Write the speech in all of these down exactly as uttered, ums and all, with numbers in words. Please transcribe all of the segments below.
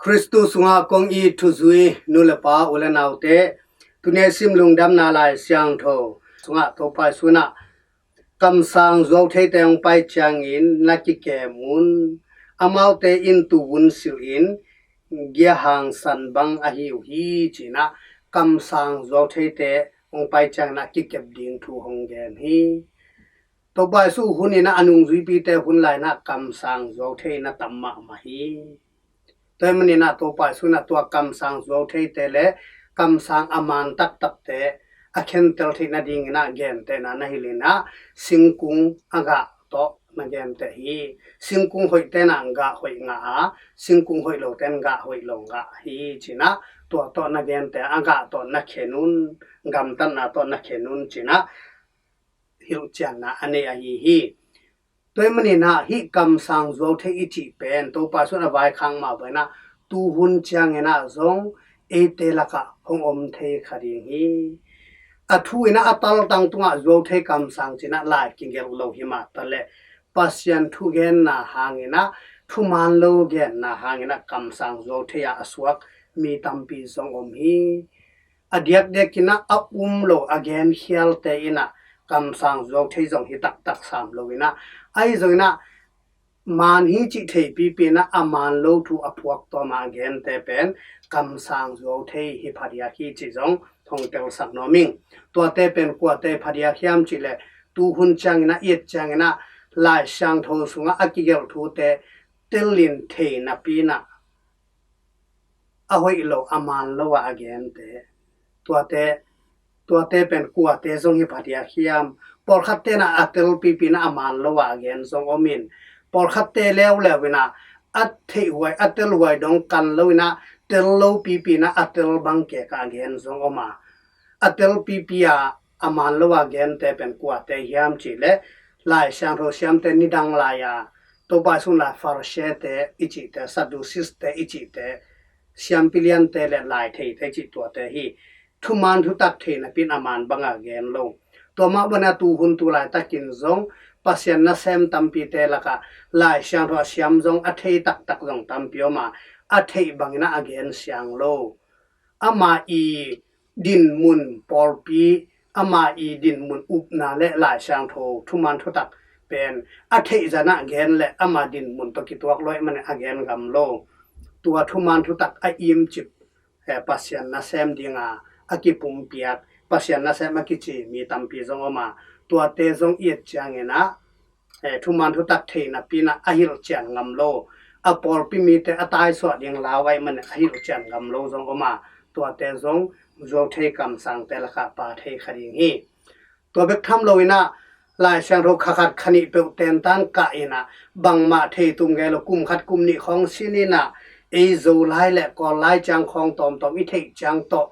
Khristu sungah kong it thuzui nu le pa, u le naute, tuni a sim Lungdamna Lai Siangtho sungah Topa Jesu in ah kamsang zuau theite hong pai ciangin na kikem un. Amaute in tuuvun silh in, giahang san bang ahi uh hi, ci-in ah kamsang zuau theite hong pai ciangin ah kikep ding thu hong gen hi. Topa Jesu hun in ah a nungzuipite hun lai-in ah kamsang zuau thei in ah tam mahmah hi. Tua ahih manin ah Topa Jesu in ah tua kamsang zuau theite le kamsang a man taktakte a khentel theih nadingin ah gentehna na hilh in ah, singkung a gah tawh na genteh hi. Singkung hoihte in ah gah hoih ngah a, singkung hoih lote in gah hoih lo ngah hi, ci-in ah tua tawh na genteh, a gah tawh na khen un, gamtatna tawh na khen un, ci-in ah hilhcianna a nei ahi hi. Tua ahih manin ah hih kamsang zuau thei i cih pen Topa Jesu in a vaikhak mah bangin ah tuhun ciangin ah zong eite lakah hong om thei kha ding hi. A thu in ah a taltang tungah zuau thei kamsang ci-in ah lai kigelh lo hi mah ta leh, Pasian thugenna hangin ah, thuman lo genna hangin ah kamsang zuau thei ah a suak mi tampi zong om hi. A diakdiakin ah a um lo a genkhialte in ah kamsang zuau thei zong hi taktak sam lo in ah, ahi zongin ah man hi cih theipipi in ah a man lo thu a phuak tawm a a gente pen kamsang zuau thei hi phadiak hi cih zong hong telsak nuam ing. Tuate pen kuate phadiak hiam cih leh, tuhun ciangin ah, i et ciangin ah Lai Siangtho sungah a kigelh thute telin thei napi in ah a hoih lo, a man lo a a gente, tuate, tuate pen kuate zong hi phadiak hiam? Pawlkhatte in ah a telpipi in ah a man lo a a gen zong om in, pawlkhatte leuleu in ah a theihhuai, a telhuai dong kan lo in ah tel lopipi in ah a tel bang kek a a gen zong om a, a telpipi a a man lo a gente pen kuate hiam cih leh, Lai Siangtho siamte nidang lai-a Topa Jesu in lai Pharisee-te i cihte, Sadducees-te i cihte, siampi liante le lai theite i cih tuate hi. Thuman thutak thei napi in a man bang a gen lo. Tua mah bangin ah tuhun tu laitakin zong Pasian nasem tampite lakah Lai Siangtho a siam zong a thei taktak zong tampi om a, a theih bangin ah a gen siang lo. Ama i dinmun pawlpi, ama i dinmun upna le Lai Siangtho thuman thutak pen a theih zan ah gen le ama dinmun tawh kituak lo ahih manin a gen ngam lo. Tua thuman thutak a imcip, eh, Pasian nasem ding a a kipumpiak, Pasian nasem a kici mi tampi zong om a, tuate zong i et ciangin ah, eh, thuman thutak thei napi in ah a hilhcian ngam lo, a pawlpi mite a taisuah ding lau ahih manin a hilhcian ngam lo zong om a, tuate zong zuau thei kamsangte lakah pha thei kha ding hi. Tua bek tham lo in ah Lai Siangtho kha khat kha nih peuh tentan kah in ah, bangmah thei tung ngei lo, kum khat kum nih khawng sin in ah, ei Zolai le Kawllai ciang khawng tawmtawm i theih ciang tawh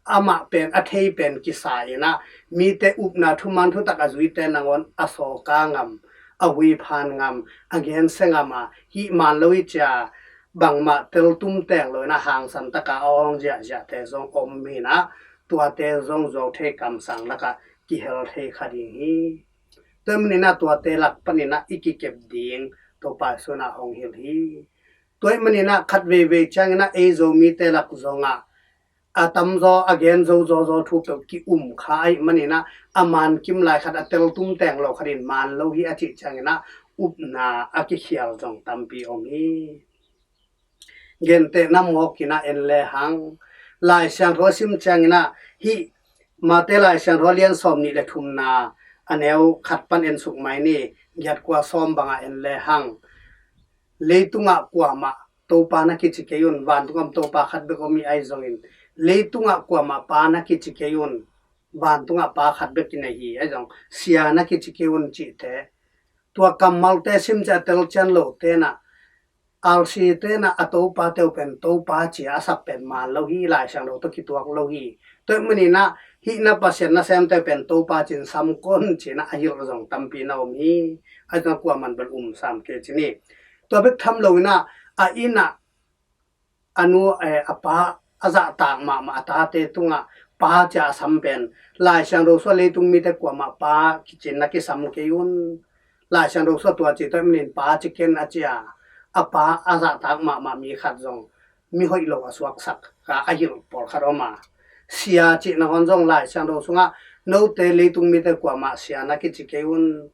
amah pen a thei pen kisa in ah, mite upna thuman thutak a zuite nangawn a sawka ngam, a huiphan ngam, a gensia ngam a, hih man lo hi ci a, bangmah teltum teng lo in ah hangsan tak a a awng ziahziahte zong om hi in ah, tuate zong zuau thei kamsang lakah kihel thei kha ding hi. Tua ahih manin ah tuate lak panin ah i kikep ding Topa Jesu in ah hong hilh hi. Tua ahih manin ah khat veivei ciangin ah ei Zomite lak zong ah a tamzaw, a gen zo zawzaw thu peuh ki-um kha ahih manin ah, a man kim lai khat, a teltum teng lo khat in man lo hi a cih ciangin ah upna a kikhial zong tampi om hi. Gentehna mawk in ah en lehang, Lai Siangtho a sim ciangin ah, hih Mate Lai Siangtho a lian sawm nih le thumna, a neu khat pan en suk mai ni, giat kua sawm bang ah en lehang, leitungah kuamah Topa na kici kei un, vantungah Topa khat bek om hi ahi zongin, leitungah kuamah Pa na kici kei un, vantungah Pa khat bek i nei hi ahi zong, Sia na kici kei un cihte, tua kammalte sim ciang a telcian lote in ah, R C te in ah a Topa te uh pen Topa ci a a sak pen man lo hi, Lai Siangtho tawh kituak lo hi. Tua ahih manin ah hih na Pasian nasemte uh pen Topa ci-in sam kei un ci-in ah a hilh zong tampi na om hi. Ahi zongin kuaman bel um sam kei ci ni. Tua bek tham lo in ah, a inn ah a nu, eh, a pa a zahtak mahmah a tate tungah Pa ci a a sam pen, Lai Siangtho sungah leitung mite kuamah Pa kici-in na kisam kei un, Lai Siangtho sungah tua ci, tua ahih manin Pa ci ken a ci a, a pa a zahtak mahmah mi khat zong mi hoih lo a suaksak kha a hilh pawlkhat om a. Sia cih nangawn zong Lai Siangtho sungah note leitung mite kuamah sia na kici kei un.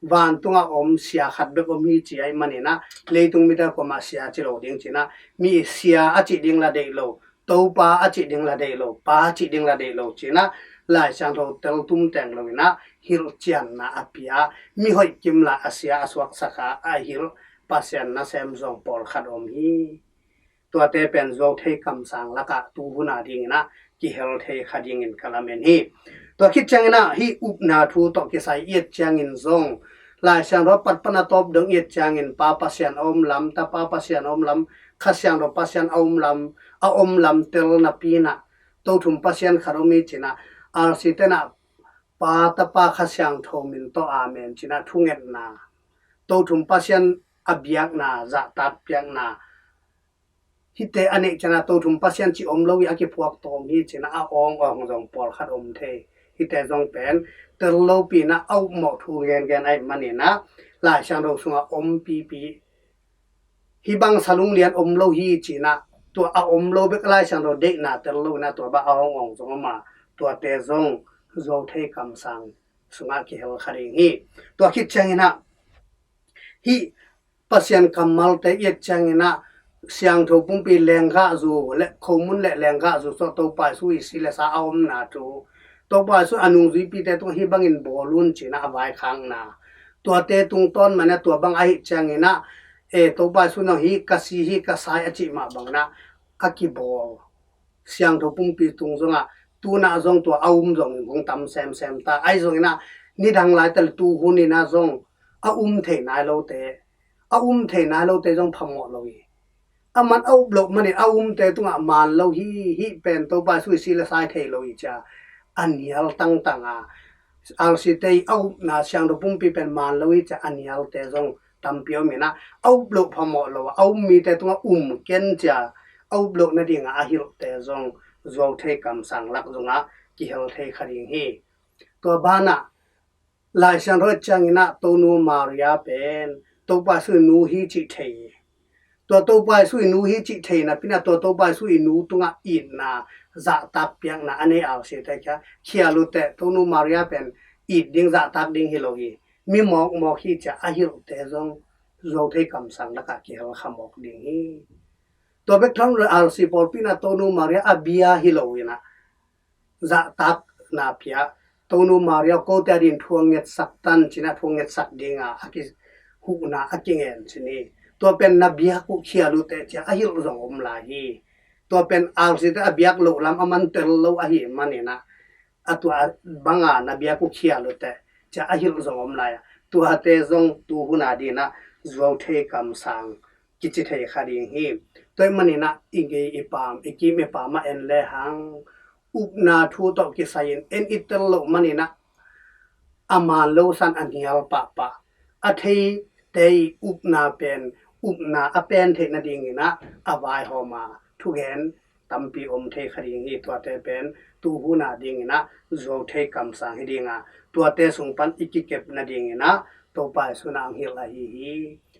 Vantungah om sia khat bek om hi ci ahih maninah leitung mite kuamah sia ci lo ding cinah mi sia a cih ding la deih lo, Topa a cih ding la deih lo, Pa a cih ding la deih lo cinah Lai Siangtho tel tum teng loinah hilhcianna a pia, mi hoih kim la a sia a suaksak a a hilh Pasian nasem zong pawlkhat om hi. Tuate pen zuau thei kamsang lakah tuhuna dinginah kihel thei kha dingin ka lamen hi. Tua khit cianginah hih upna thu tawh kisai i et ciangin zong Lai Siangtho a pat pan a tawp dong i et ciangin Pa Pasian a om lam, Tapa Pasian a om lam, Kha Siangtho Pasian a om lam, a om lam tel napi inah Tothum Pasian khat om hi cinah R C tenah Pa, Tapa, Kha Siangtho min tawh amen cinah thungetna, Tothum Pasian a biakna, zahtak piakna, hihte a neih cianah Tothum Pasian cih om lo hi, a kiphuak tawm hi cinah a awng awng zong pawlkhat om thei. Hihte zong pen tel lopi inah a upmawh thu gengen ahih maninah Lai Siangtho sungah om pipi. Hih bang salung lian om lo hi cinah tua a om lo bek Lai Siangtho deihna tel lo inah tua bang a awng awng zong om a, tuate zong zuau thei kamsang sungah kihel kha ding hi. Tua khit cianginah hih Pasian kammalte i et cianginah Siangtho Pumpi lenggahzu le khomun le lenggahzu sawh Topa Jesu i si le sa a omna thu, Topa Jesu a nungzuipite tungah hih bangin bawl un cinah a vaikhakna, tuate tungtawn manah tua bang ahih cianginah e, Topa Jesu nong hih ka si, hih ka sai a cih mah banginah a kibawl. Siangtho Pumpi tung zongah tunah zong tua a um zong hong tam semsem ta. Ahi zonginah nidang laitali tuhuninah zong a um thei nai lote, a um thei nai lote zong phamawh lo hi. A man a up loh manin a umte tungah man lo hi, hih pen Topa Jesu i si le sai thei lo hi cia a nial tangtang a, R C te i a upna Siangtho Pumpi pen man lo hi cia a nialte zong tampi om inah a up loh phamawh lo a, a um mite tungah um ken cia a up loh nadingah a hilhte zong zuau thei kamsang lak zongah kihel thei kha ding hi. Tua banah Lai Siangtho cianginah Tonu Maria pen Topa Jesu i nu hi cih thei hi. Tua Topa Jesu i nu hi cih theina pinah tua Topa Jesu i nu tungah itna, zahtak piakna a nei R C te kia khial uh teh Tonu Maria pen it ding zahtak ding hi lo hi. Mi mawkmawk hi cia a hilhte zong zuau thei kamsang lakah kihel kha mawk ding hi. Tua bek tham lo R C pawlpi inah Tonu Maria a bia hi lo inah zahtakna pia, Tonu Maria kote a din thuang ngetsak tan cinah thuang ngetsak dinga a kihuhna a kingen cin hi. Tua pen na biak uh khial uh teh cia a hilh zong om lai hi. Tua pen R C te a biak loh lam a man tel lo ahih maninah a tua banga na biak uh khial uh teh cia a hilh zong om lai a, tuate zong tuhuna dinah zuau thei kamsang kici thei kha ding hi. Tua ahih maninah i gei i pam, i kim i pam a en lehang upna thu tawh kisai-in en i tel loh maninah a man lo san a nial pahpah, a theite i upna pen upna a pen theih nadinginah a vaihawm a thugen tampi om thei kha ding hi. Tuate pen tuhuna dinginah zuau thei kamsang hi dinga, tuate sung pan i kikep nadinginah Topa Jesu inah ang hilh ahi hi.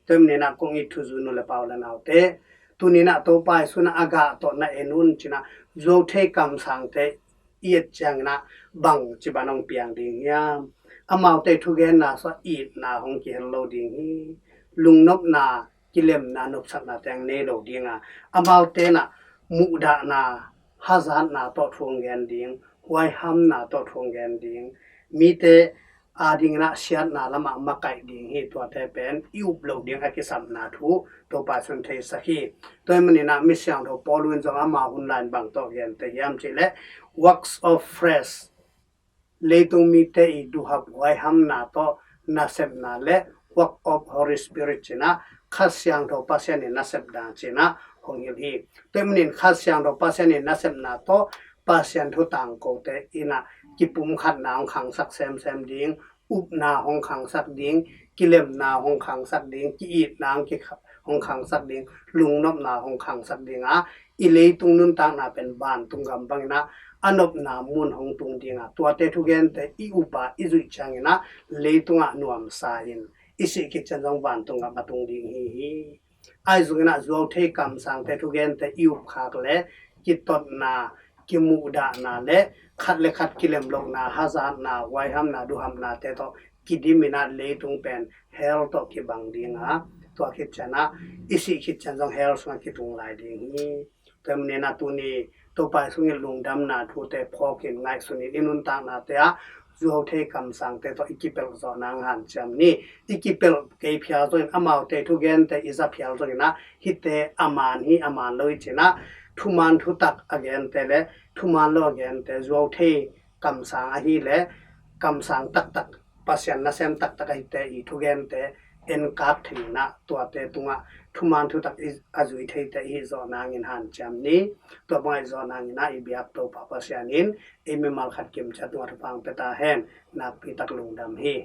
Tua ahih maninah kong it thuzu nu le pa u le naute, tuninah Topa Jesu inah a gah tawh na en un cinah zuau thei kamsangte i et cianginah bangci ban hong piang ding hiam? Amaute thugenna sungah itna hong kihel lo ding hi. Lungnopna, kilemna, nopsakna teng nei lo dinga, amaute inah muhdahna, hazatna tawh thu hong gen ding, huaihamna tawh thu hong gen ding, mite adinginah siatna lamah makaih ding hi. Tuate pen i up loh ding a kisapna thu Topa Jesu in theisak hi. Tua ahih maninah mi siangtho Paul in zong ama hun lai-in bang tawh gente hiam cihleh works of flesh, leitung mite i duhap huaihamna tawh nasepna le work of Holy Spirit cinah Kha Siangtho Pasian i nasep dang cinah hong hilh hi. Tua ahih manin Kha Siangtho Pasian i nasepna tawh Pasian thu tangkote inah kipumkhatna hong khangsak semsem ding, upna hong khangsak ding, kilemna hong khangsak ding, ki-itna hong ki-, hong khangsak ding, lungnopna hong khangsak dinga, i leitung nuntakna pen vantung gam banginah a nopna mun hong tung dinga, tuate thugente i upa i zuih cianginah leitungah nuamsa in i sih khit ciang zong vantung gam a tung ding hi hi. Ahi zongin ah zuau thei kamsangte thugente i upkhak le kitotna, kimuhdahna le khat le khat kilemlohna, hazatna, huaihamna, duhamnate tawh kidim in ah leitung pen hell tawh kibang ding a, tua khit ciang ah i sih khit ciang zong hell sungah kitung lai ding hi. Tua manin ah tuni Topa sungin lungdamna thute phawkin ngaihsunin i nuntaknate ah zuau thei kamsangte tawh i kipelh zawh nang hanciam ni. I kipelh kei phial zongin amaute thugente i za phial zongin ah hihte a man hi, a man lo hi ci-in ah thuman thutak a gente le thuman lo a gente, zuau thei kamsang ahih leh kamsang taktak, Pasian nasem taktak ahihte i thugente enkak thei in ah tuate tungah thuman thutak i, a zui theite i hih zawh nangin hanciam ni. Tua bang a i zawh nangin ah i biak Topa Pasian in ei mimal khat kimciat tungah thupha hong pia ta hen. Nakpi tak lungdam hi.